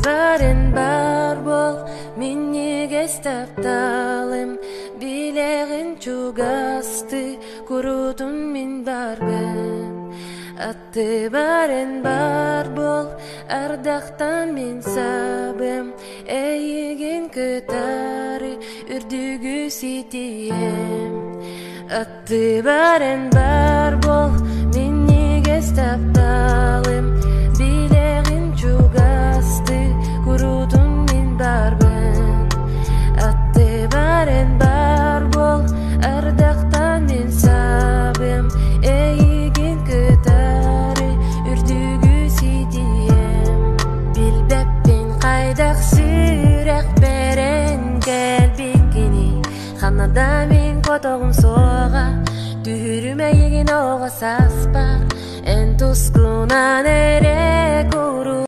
Аттыбар эн баар буол, минньигэс тапталым, билэҕин чугастыы, куруутун мин баарбын. Аттыбар эн баар буол, ардахтан мин сабым, эйигин кытары үрдүгү ситиэм. Аттыбар эн баар буол, минньигэс тапталым, билэҕин чугастыы, куруутун мин баарбын. Аттыбар эн баар буол, ардахтан мин сабым, эйигин кытары үрдүгү ситиэм. Билбэппин хайдах сүрэхпэр эн кэлбиккиний, ханна да мин хотоҕум суоҕа, түһүрүм эйигин оҕо сааспар, эн тускунан эрэ куру.